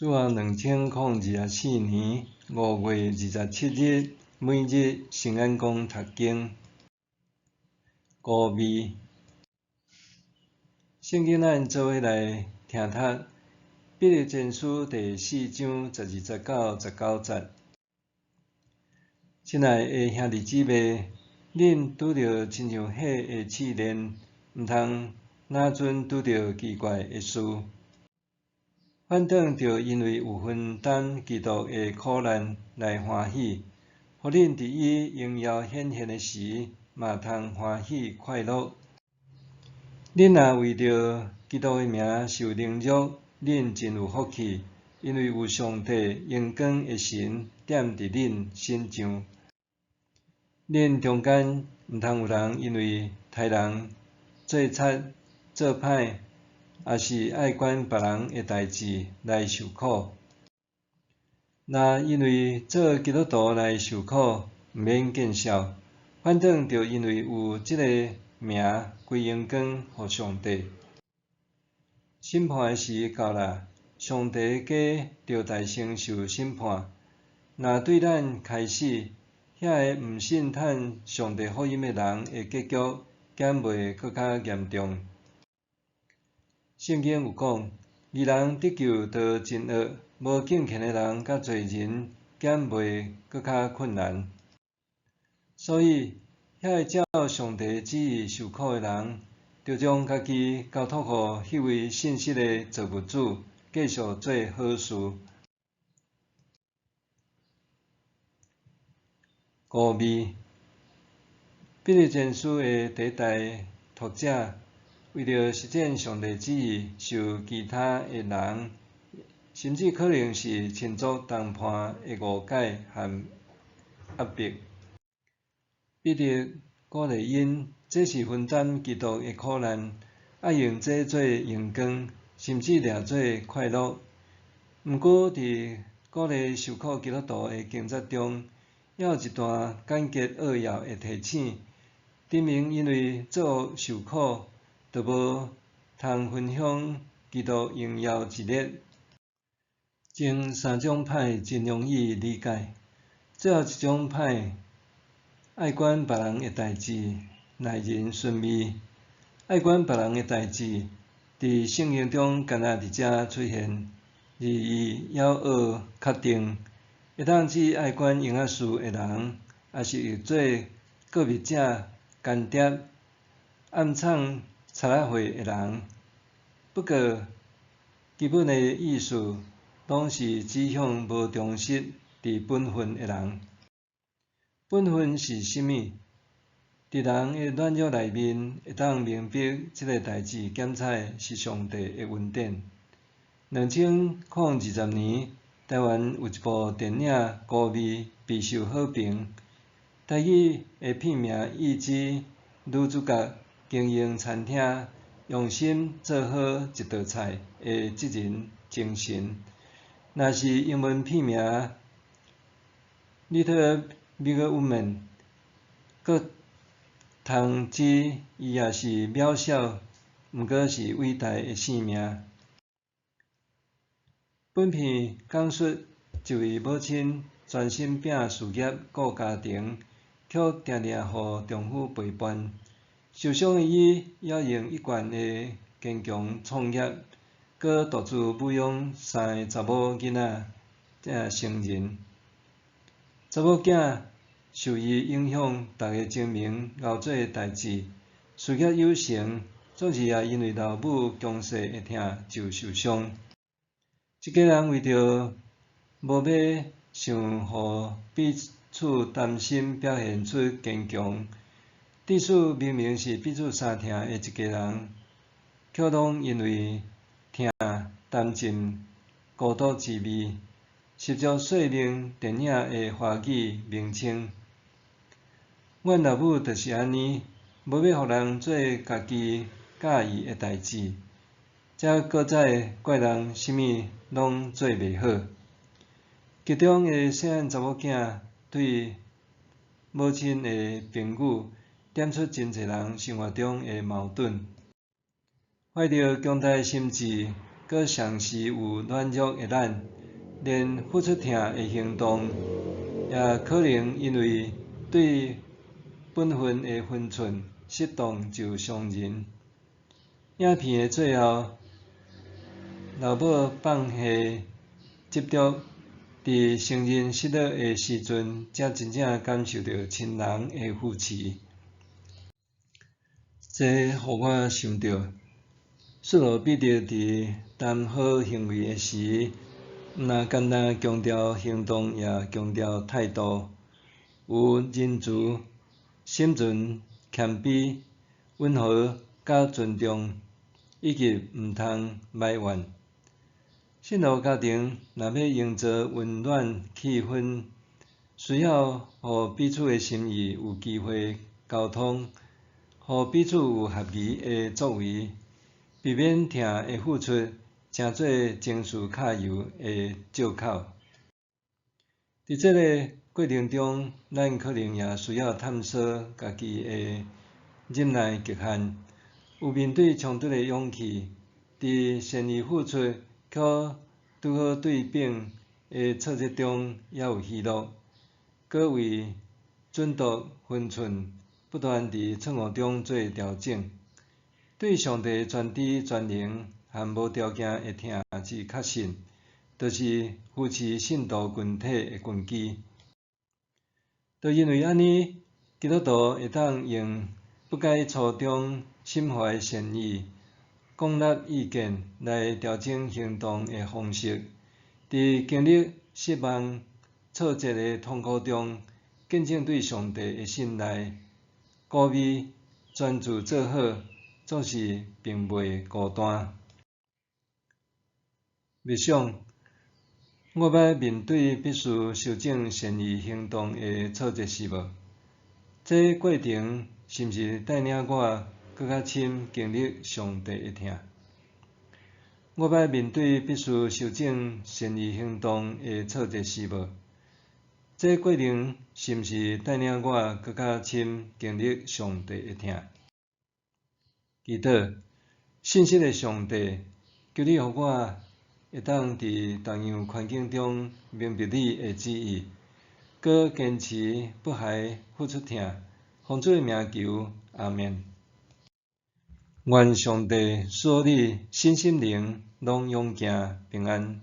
主後2024年5月27日，每日聖安講讀經。五味。聖經咱做伙來聽讀彼得前書第四章十二節到十九節。親愛的兄弟姊妹，恁拄著親像火的試煉，毋通若陣拄著奇怪的事。反轉著因為有分擔基督的苦難來歡喜，予恁佇伊榮耀顯現的時，嘛通歡喜快樂。恁若為著基督的名受凌辱，恁真有福氣，因為有上帝榮光的神踮佇恁身上。恁中間毋通有人因為刣人、做賊、做歹，抑是愛管別人的代誌來受苦。若因為做基督徒來受苦，毋免見笑，反轉著因為有這个名歸榮光予上帝。審判的時到啦，上帝的家著代先受審判。若對咱開始，遐個毋信嘆上帝福音的人的結局，敢袂閣較嚴重？聖經有講，義人得救都真厄，無敬虔的人佮罪人，敢袂閣較困難？所以，遐个照上帝旨意受苦的人，著將家己交託予彼位信實的造物主，繼續做好事。五味，彼得前書的第一代讀者，為著實踐上帝旨意，受其他的人，甚至可能是親族同伴的誤解和壓迫。彼得鼓勵𪜶，這是分擔基督的苦難，愛用這做榮光，甚至掠做快樂。毋過，佇鼓勵受苦基督徒的經節中，猶有一段簡潔扼要的提醒，證明因為做惡受苦，就無通分享基督榮耀之列。前三種歹真容易理解，最後一種歹，愛管別人的代誌，耐人尋味。愛管別人的代誌，佇聖經中干焦佇遮出現，而伊猶學確定，會當指愛管閒仔事的人，抑是譯做告密者、間諜、暗藏賊仔貨的人。不過，基本的意思攏是指向無忠實佇本分的人。本分是啥物？佇人的軟弱內面，會當明白這个代誌檢採是上帝的恩典。2020年，台灣有一部電影《孤味》備受好評。台語的片名意指女主角經營餐廳，用心做好一道菜的職人精神。若是英文片名《Little Big Women》，閣通指伊也是渺小，毋過是偉大的生命。本片講述一位母親專心拚事業顧家庭，卻定定予丈夫陪伴。受傷的伊，猶用一貫的堅強創業，閣獨自撫養三个查某囡仔成人。查某囝受伊影響，逐个精明𠢕做代誌，事業有成，總是也因為老母強勢的疼就受傷。一家人為著無欲傷予彼此擔心，表現出堅強。即使明明是彼此相疼的一家人，卻攏因為疼擔盡孤獨滋味，攝著歲命電影的華語名稱。阮老母就是按呢，無欲予人做家己佮意的代誌，才閣再怪人啥物攏做袂好。劇中的細漢查某囝對母親的評語，點出真濟人生活中的矛盾。懷著強大的心志，閣常時有軟弱的咱，連付出疼的行動，也可能因為對本分的分寸失當就傷人。影片的最後，老母放下執著，佇承認失落的時陣，才真正感受著親人的扶持。這予我想著，使徒彼得佇談好行為的時，毋若干焦強調行動，也強調態度，有仁慈、心存謙卑、溫和佮尊重，以及毋通埋怨。信徒家庭若欲營造溫暖氣氛，需要予彼此的心意有機會溝通，予彼此有合宜的作為，避免疼的付出成做情緒卡油的藉口。佇這个過程中，咱可能也需要探索家己的忍耐極限，有面對衝突的勇氣，佇善意付出卻拄好對反的挫折中，猶有喜樂，閣為準度分寸，不斷佇錯誤中做調整。對上帝全知全能和無條件的疼之確信，就是扶持信徒群體的根基。就因為按呢，基督徒會當用不改初衷、心懷善意、廣納意見來調整行動的方式，佇經歷失望、挫折的痛苦中，見證對上帝的信賴，鼓勵專注做好，總是並袂孤單。默想，我捌面對必須修正善意行動的挫折時無？這過程是毋是帶領我閣較深經歷上帝的疼？我捌面對必須修正善意行動的挫折時無？這過程是毋是帶領我閣較深經歷上帝的疼？祈禱，信實的上帝，求你予我會當佇同樣環境中明白你的旨意，閣堅持不懈付出疼，奉主的名求，阿們。願上帝賜予你身心靈攏勇健平安。